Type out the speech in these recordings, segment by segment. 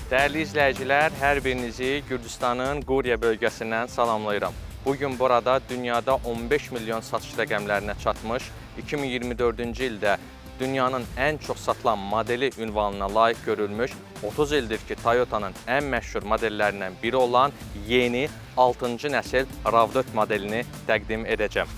Dəyərli izləyicilər, hər birinizi Gürcüstanın Quriya bölgəsindən salamlayıram. Bu gün burada dünyada 15 milyon satış rəqəmlərinə çatmış, 2024-cü ildə dünyanın ən çox satılan modeli ünvanına layiq görülmüş, 30 ildir ki, Toyota'nın ən məşhur modellərindən biri olan yeni 6-cı nəsil RAV4 modelini təqdim edəcəm.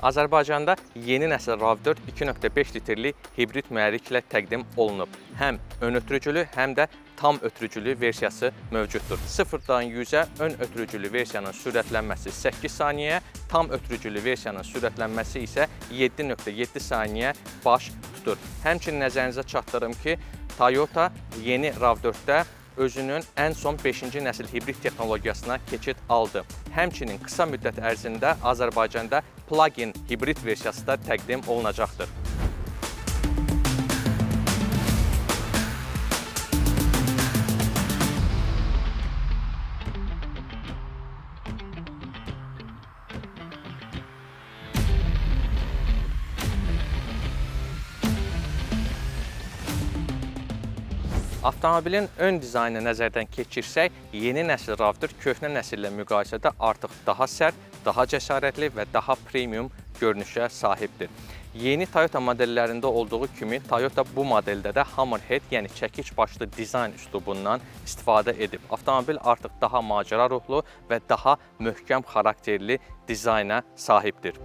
Azərbaycanda yeni nəsil RAV4 2.5 litrlik hibrid mühərriklə təqdim olunub. Həm ön ötürücülü, həm də tam ötürücülü versiyası mövcuddur. 0-dan 100-ə ön ötürücülü versiyanın sürətlənməsi 8 saniyə, tam ötürücülü versiyanın sürətlənməsi isə 7.7 saniyə baş tutur. Həmçinin nəzərinizə çatdırım ki, Toyota yeni RAV4-də özünün ən son 5-ci nəsil hibrid texnologiyasına keçid aldı. Həmçinin qısa müddət ərzində Azərbaycanda plug-in hibrid versiyası da təqdim olunacaqdır. Avtomobilin ön dizaynını nəzərdən keçirsək, yeni nəsil RAV4 köhnə nəsillə müqayisədə artıq daha sərt, daha cəsarətli və daha premium görünüşə sahibdir. Yeni Toyota modellərində olduğu kimi Toyota bu modeldə də hammerhead, yəni çəkic başlı dizayn üslubundan istifadə edib. Avtomobil artıq daha macəra ruhlu və daha möhkəm xarakterli dizayna sahibdir.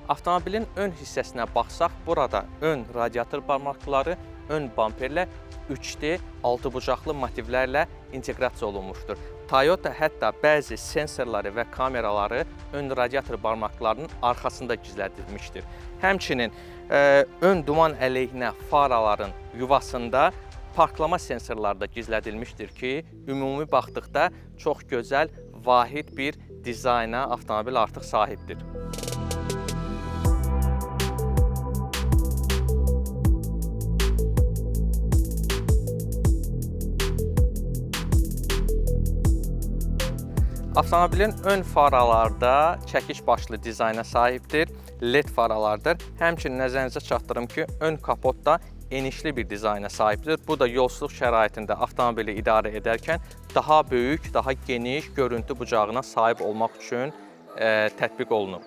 Avtomobilin ön hissəsinə baxsaq, burada ön radiator barmaqları, ön bamperlə 3D altıbucaqlı motivlərlə inteqrasiya olunmuşdur. Toyota hətta bəzi sensorları və kameraları ön radiator barmaqlarının arxasında gizlədilmişdir. Həmçinin ön duman əleyhinə faraların yuvasında parklama sensorları da gizlədilmişdir ki, ümumi baxdıqda çox gözəl, vahid bir dizayna avtomobil artıq sahibdir. Avtomobilin ön faralarda çəkic başlı dizayna sahibdir, LED faralardır. Həmçinin nəzərinizə çatdırım ki, ön kapot da enişli bir dizayna sahibdir. Bu da yolsuzluq şəraitində avtomobili idarə edərkən daha böyük, daha geniş görüntü bucağına sahib olmaq üçün tətbiq olunub.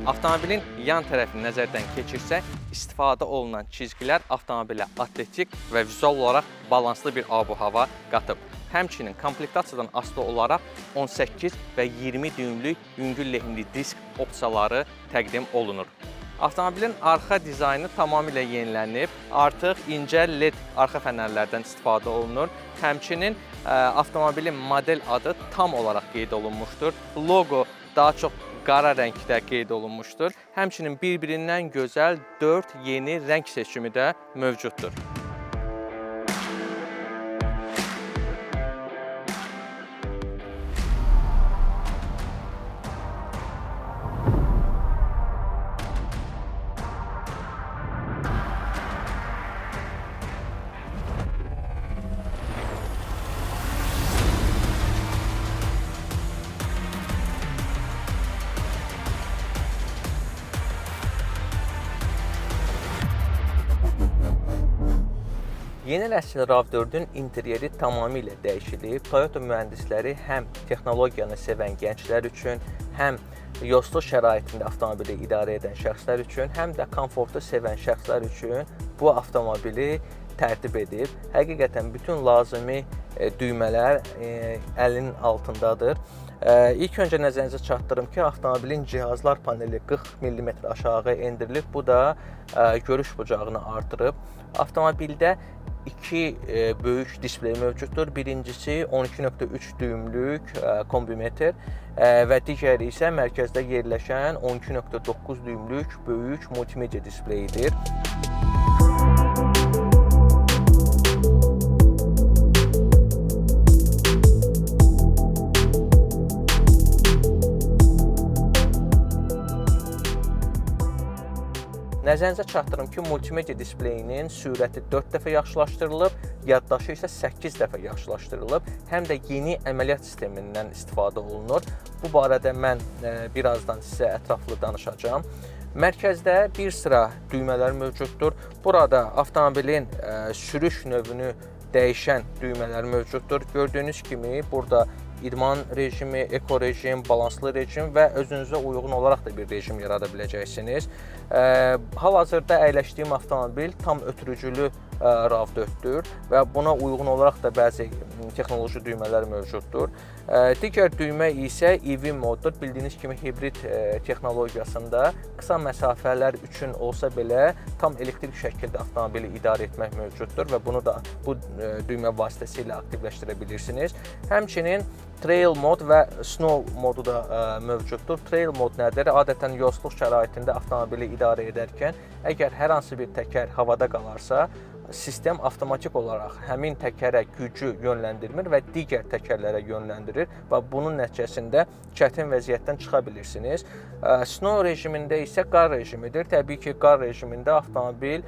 Avtomobilin yan tərəfini nəzərdən keçirsək, istifadə olunan çizgilər avtomobilə atletik və vizual olaraq balanslı bir ab-hava qatıb. Həmçinin komplektasiyadan asılı olaraq 18 və 20 düyümlük yüngül lehimli disk opsiyaları təqdim olunur. Avtomobilin arxa dizaynı tamamilə yenilənib, artıq incə LED arxa fənərlərdən istifadə olunur. Həmçinin avtomobilin model adı tam olaraq qeyd olunmuşdur. Logo daha çox qara rəngdə qeyd olunmuşdur. Həmçinin bir-birindən gözəl 4 yeni rəng seçimi də mövcuddur. Yeni nəsil RAV4-ün interyeri tamamilə dəyişilib. Toyota mühəndisləri həm texnologiyanı sevən gənclər üçün, həm yolsuzluq şəraitində avtomobili idarə edən şəxslər üçün, həm də komfortu sevən şəxslər üçün bu avtomobili tərtib edib. Həqiqətən bütün lazımi düymələr əlinin altındadır. İlk öncə nəzərinizə çatdırım ki, avtomobilin cihazlar paneli 40 mm aşağı endirilib. Bu da görüş bucağını artırıb. Avtomobildə iki böyük displey mövcuddur. Birincisi 12.3 düyümlük kombimetr və digəri isə mərkəzdə yerləşən 12.9 düyümlük böyük multimedia displeyidir. Nəzərinizə çatdırım ki, multimedia displeyinin sürəti 4 dəfə yaxşılaşdırılıb, yaddaşı isə 8 dəfə yaxşılaşdırılıb. Həm də yeni əməliyyat sistemindən istifadə olunur. Bu barədə mən birazdan sizə ətraflı danışacağam. Mərkəzdə bir sıra düymələr mövcuddur. Burada avtomobilin sürüş növünü dəyişən düymələr mövcuddur. Gördüyünüz kimi burada idman rejimi, eko rejim, balanslı rejim və özünüzə uyğun olaraq da bir rejim yarada biləcəksiniz. Hal-hazırda əyləşdiyim avtomobil tam ötürücülü RAV4-dür və buna uyğun olaraq da bəzi texnoloji düymələr mövcuddur. Digər düymə isə EV moddur. Bildiyiniz kimi hibrid texnologiyasında qısa məsafələr üçün olsa belə tam elektrik şəkildə avtomobili idarə etmək mövcuddur və bunu da bu düymə vasitəsilə aktivləşdirə bilirsiniz. Həmçinin Trail mod və Snow modu da mövcuddur. Trail mod nədir? Adətən yolsuzluq şəraitində avtomobili idarə edərkən əgər hər hansı bir təkər havada qalarsa, sistem avtomatik olaraq həmin təkərə gücü yönləndirmir və digər təkərlərə yönləndirir və bunun nəticəsində çətin vəziyyətdən çıxa bilirsiniz. Snow rejimində isə qar rejimidir. Təbii ki, qar rejimində avtomobil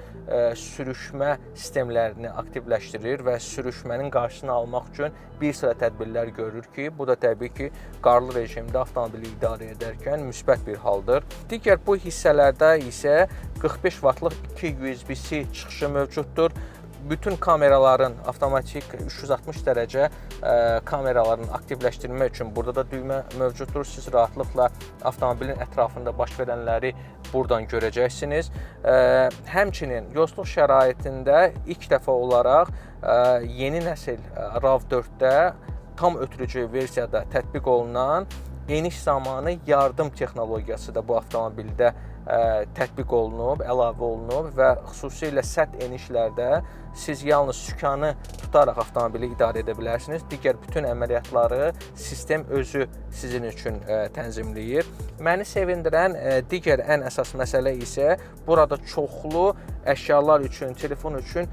sürüşmə sistemlərini aktivləşdirir və sürüşmənin qarşısını almaq üçün bir sıra tədbirlər görür ki, bu da təbii ki, qarlı rejimdə avtomobili idarə edərkən müsbət bir haldır. Digər bu hissələrdə isə 45 vatlıq 2 USB-C çıxışı mövcuddur. Bütün kameraların avtomatik 360 dərəcə kameraların aktivləşdirmək üçün burada da düymə mövcuddur. Siz rahatlıqla avtomobilin ətrafında baş verənləri buradan görəcəksiniz. Həmçinin yolsuzluq şəraitində ilk dəfə olaraq yeni nəsil RAV4-də tam ötürücü versiyada tətbiq olunan eniş zamanı yardım texnologiyası da bu avtomobildə tətbiq olunub, əlavə olunub və xüsusilə sərt enişlərdə siz yalnız sükanı tutaraq avtomobili idarə edə bilərsiniz. Digər bütün əməliyyatları sistem özü sizin üçün tənzimləyir. Məni sevindirən digər ən əsas məsələ isə burada çoxlu əşyalar üçün, telefon üçün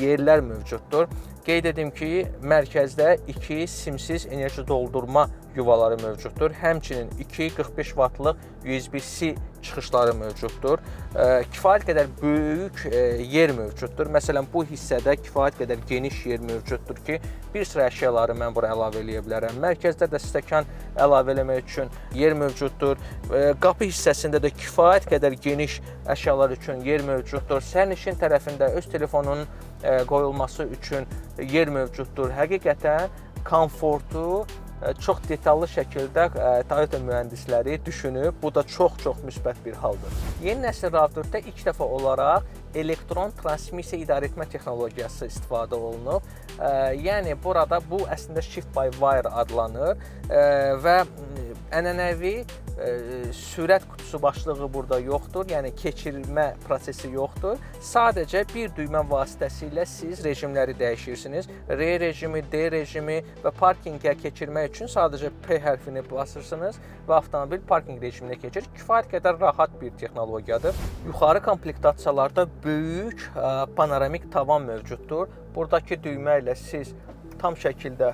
yerlər mövcuddur. Qeyd edim ki, mərkəzdə 2 simsiz enerji doldurma yuvaları mövcuddur. Həmçinin 2 45 vatlıq USB-C çıxışları mövcuddur. Kifayət qədər böyük yer mövcuddur. Məsələn, bu hissədə kifayət qədər geniş yer mövcuddur ki, bir sıra əşyaları mən bura əlavə eləyə bilərəm. Mərkəzdə də stəkan əlavə eləmək üçün yer mövcuddur. Qapı hissəsində də kifayət qədər geniş əşyalar üçün yer mövcuddur. Sərnişin tərəfində öz telefonunun qoyulması üçün yer mövcuddur. Həqiqətən komfortu çox detallı şəkildə Toyota mühəndisləri düşünüb. Bu da çox-çox müsbət bir haldır. Yeni nəsil RAV4-də ilk dəfə olaraq elektron transmissiya idarə etmə texnologiyası istifadə olunub. Yəni burada bu əslində shift by wire adlanır və ənənəvi sürət qutusu başlığı burada yoxdur. Yəni keçirmə prosesi yoxdur. Sadəcə bir düymə vasitəsilə siz rejimləri dəyişirsiniz. R rejimi, D rejimi və parkinqə keçirmək üçün sadəcə P hərfini basırsınız və avtomobil parkinq rejiminə keçir. Kifayət qədər rahat bir texnologiyadır. Yuxarı komplektasiyalarda böyük panoramik tavan mövcuddur. Buradakı düymə ilə siz tam şəkildə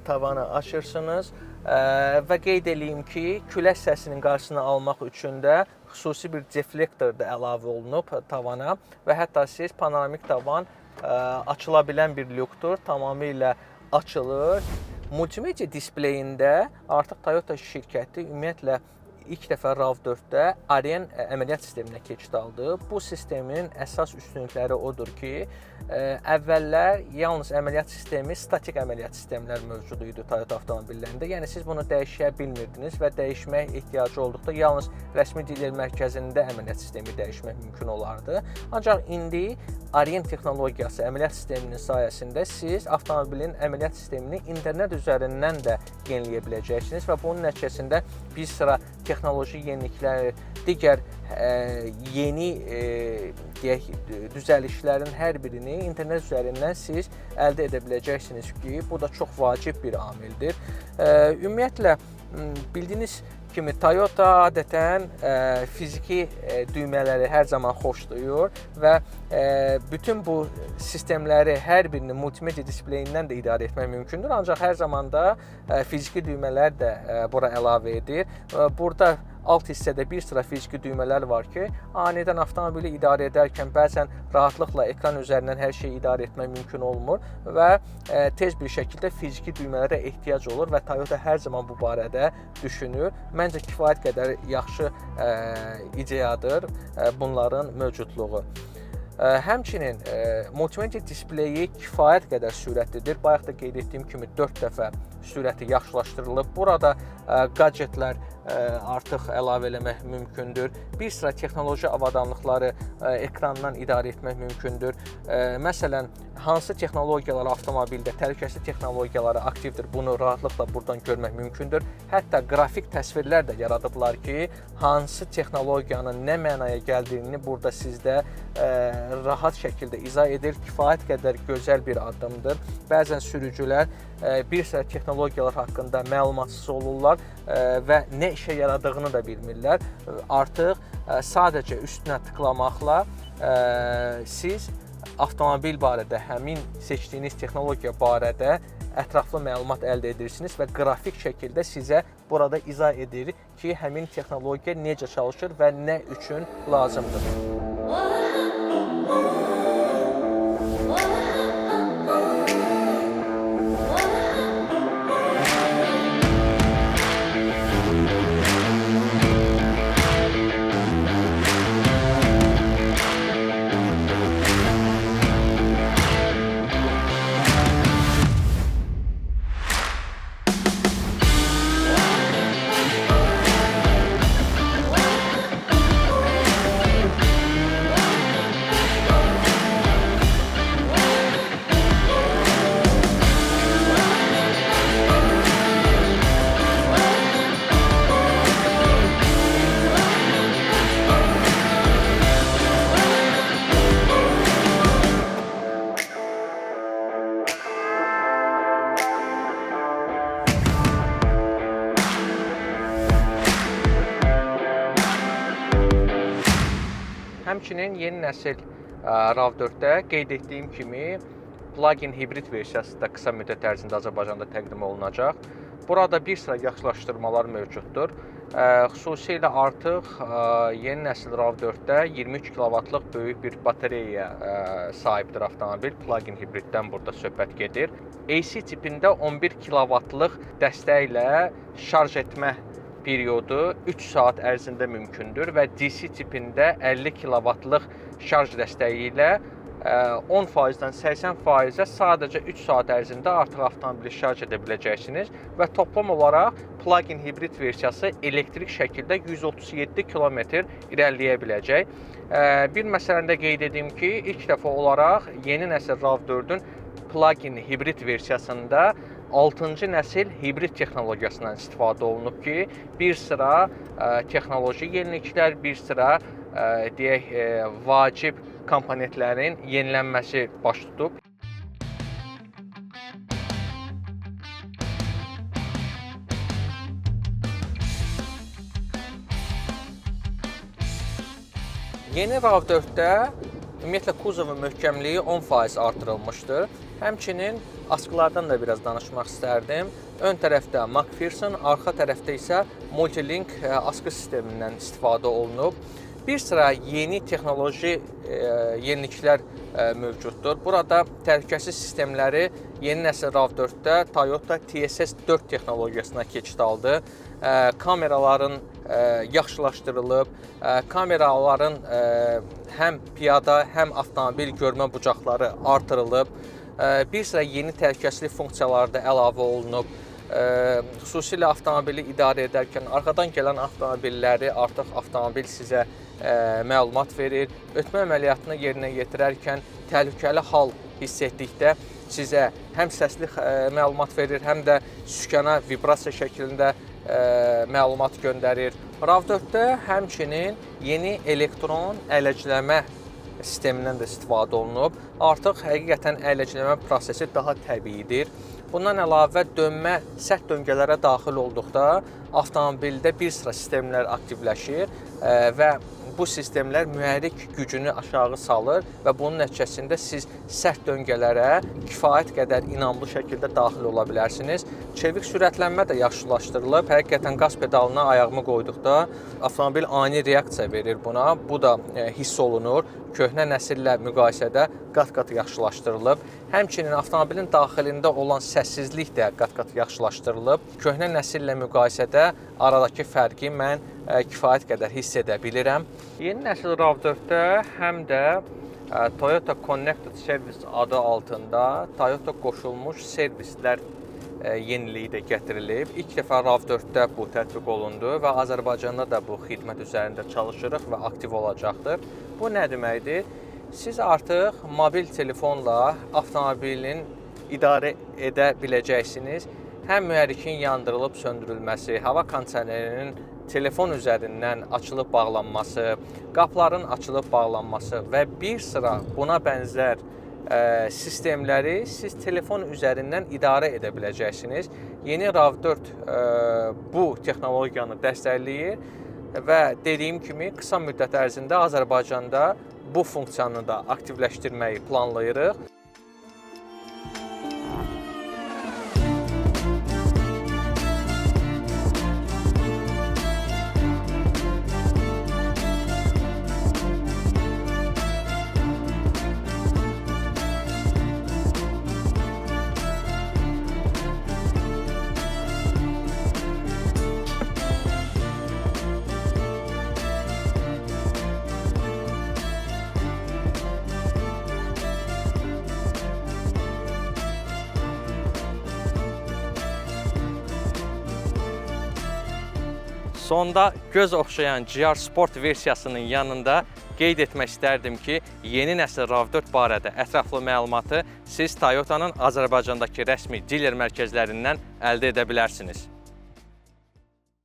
tavanı açırsınız. Və qeyd eləyim ki, külək səsinin qarşısını almaq üçün də xüsusi bir deflektor da əlavə olunub tavana və hətta siz panoramik tavan açıla bilən bir lyukdur, tamamilə açılır. Multimedia displeyində artıq Toyota şirkəti ümumiyyətlə ilk dəfə RAV4-də Ariane əməliyyat sisteminə keçid aldı. Bu sistemin əsas üstünlükləri odur ki, əvvəllər yalnız əməliyyat sistemi, statik əməliyyat sistemlər mövcud idi Toyota avtomobillərində. Yəni siz bunu dəyişə bilmirdiniz və dəyişmək ehtiyacı olduqda yalnız rəsmi diler mərkəzində əməliyyat sistemi dəyişmək mümkün olardı. Ancaq indi Ariane texnologiyası əməliyyat sisteminin sayəsində siz avtomobilin əməliyyat sistemini internet üzərindən də yeniləyə biləcəksiniz və bunun nəticəsində bir sıra texnoloji yeniliklər, digər yeni deyək, düzəlişlərin hər birini internet üzərindən siz əldə edə biləcəksiniz ki, bu da çox vacib bir amildir. Ümumiyyətlə, bildiyiniz kimi Toyota adətən fiziki düymələri hər zaman xoşlayır və bütün bu sistemləri hər birini multimedia displeyindən də idarə etmək mümkündür. Ancaq hər zaman da fiziki düymələr də bura əlavə edir. Burada Alt hissədə bir sıra fiziki düymələr var ki, anidən avtomobili idarə edərkən bəzən rahatlıqla ekran üzərindən hər şeyi idarə etmək mümkün olmur və tez bir şəkildə fiziki düymələrə ehtiyac olur və Toyota hər zaman bu barədə düşünür. Məncə kifayət qədər yaxşı ideyadır bunların mövcudluğu. Həmçinin multimedia displeyi kifayət qədər sürətlidir. Bayaq da qeyd etdiyim kimi 4 dəfə sürəti yaxşılaşdırılıb. Burada gadgetlər artıq əlavə eləmək mümkündür. Bir sıra texnoloji avadanlıqları ekrandan idarə etmək mümkündür. Məsələn, hansı texnologiyalar avtomobildə, təhlükəsizlik texnologiyaları aktivdir, bunu rahatlıqla buradan görmək mümkündür. Hətta qrafik təsvirlər də yaradıblar ki, hansı texnologiyanın nə mənaya gəldiyini burada sizdə rahat şəkildə izah edir. Kifayət qədər gözəl bir addımdır. Bəzən sürücülər bir sıra texnologiyalar haqqında məlumatsız olurlar və nə işə yaradığını da bilmirlər. Artıq sadəcə üstünə tıklamaqla siz avtomobil barədə, həmin seçdiyiniz texnologiya barədə ətraflı məlumat əldə edirsiniz və qrafik şəkildə sizə burada izah edir ki, həmin texnologiya necə çalışır və nə üçün lazımdır. Həmçinin yeni nəsil RAV4-də qeyd etdiyim kimi plug-in hibrid versiyası da qısa müddət ərzində Azərbaycanda təqdim olunacaq. Burada bir sıra yaxşılaşdırmalar mövcuddur. Xüsusilə artıq yeni nəsil RAV4-də 23 kilovatlıq böyük bir batareyaya sahibdir avtomobil. Plug-in hibriddən burada söhbət gedir. AC tipində 11 kilovatlıq dəstəklə şarj etmə periodu 3 saat ərzində mümkündür və DC tipində 50 kilovatlıq şarj dəstəyi ilə 10%-dən 80%-ə sadəcə 3 saat ərzində artıq avtomobili şarj edə biləcəksiniz və toplam olaraq plug-in hibrid versiyası elektrik şəkildə 137 km irəliləyə biləcək. Bir məsələni də qeyd edim ki, ilk dəfə olaraq yeni nəsil RAV4-ün plug-in hibrid versiyasında 6-cı nəsil hibrid texnologiyasından istifadə olunub ki, bir sıra texnoloji yeniliklər, bir sıra deyək vacib komponentlərin yenilənməsi baş tutub. Yeni RAV4-də ümumiyyətlə kuzovun möhkəmliyi 10% artırılmışdır. Həmçinin askılardan da biraz danışmaq istərdim. Ön tərəfdə McPherson, arxa tərəfdə isə Multilink askı sistemindən istifadə olunub. Bir sıra yeni texnoloji yeniliklər mövcuddur. Burada təhlükəsiz sistemləri yeni nəsil RAV4-də Toyota TSS 4 texnologiyasına keçid aldı. Kameraların yaxşılaşdırılıb, kameraların həm piyada, həm avtomobil görmə bucaqları artırılıb. Bir sıra yeni təhlükəsizlik funksiyaları da əlavə olunub. Xüsusilə avtomobili idarə edərkən arxadan gələn avtomobilləri artıq avtomobil sizə məlumat verir. Ötmə əməliyyatını yerinə yetirərkən təhlükəli hal hiss etdikdə sizə həm səsli məlumat verir, həm də sükana vibrasiya şəklində məlumat göndərir. RAV4-də həmçinin yeni elektron ələcləmə sistemindən də istifadə olunub. Artıq həqiqətən ələcləmə prosesi daha təbiidir. Bundan əlavə dönmə sərt döngələrə daxil olduqda avtomobildə bir sıra sistemlər aktivləşir Və bu sistemlər mühərrik gücünü aşağı salır və bunun nəticəsində siz sərt döngələrə kifayət qədər inamlı şəkildə daxil ola bilərsiniz. Çevik sürətlənmə də yaxşılaşdırılıb. Həqiqətən qaz pedalına ayağımı qoyduqda avtomobil ani reaksiya verir buna. Bu da hiss olunur. Köhnə nəsillə müqayisədə qat-qat yaxşılaşdırılıb. Həmçinin avtomobilin daxilində olan səssizlik də qat-qat yaxşılaşdırılıb. Köhnə nəsillə müqayisədə aradakı fərqi mən kifayət qədər hiss edə bilirəm. Yeni nəsil RAV4-də həm də Toyota Connected Service adı altında Toyota qoşulmuş servislər yeniliyi də gətirilib. İlk dəfə RAV4-də bu tətbiq olundu və Azərbaycanda da bu xidmət üzərində çalışırıq və aktiv olacaqdır. Bu nə deməkdir? Siz artıq mobil telefonla avtomobilin idarə edə biləcəksiniz. Həm mühərrikin yandırılıb söndürülməsi, hava kondisionerinin telefon üzərindən açılıb bağlanması, qapıların açılıb bağlanması və bir sıra buna bənzər sistemləri siz telefon üzərindən idarə edə biləcəksiniz. Yeni RAV4 bu texnologiyanı dəstəkləyir və dediyim kimi qısa müddət ərzində Azərbaycanda bu funksiyanı da aktivləşdirməyi planlayırıq. Sonda göz oxşayan GR Sport versiyasının yanında qeyd etmək istərdim ki, yeni nəsil RAV4 barədə ətraflı məlumatı siz Toyota-nın Azərbaycandakı rəsmi diler mərkəzlərindən əldə edə bilərsiniz.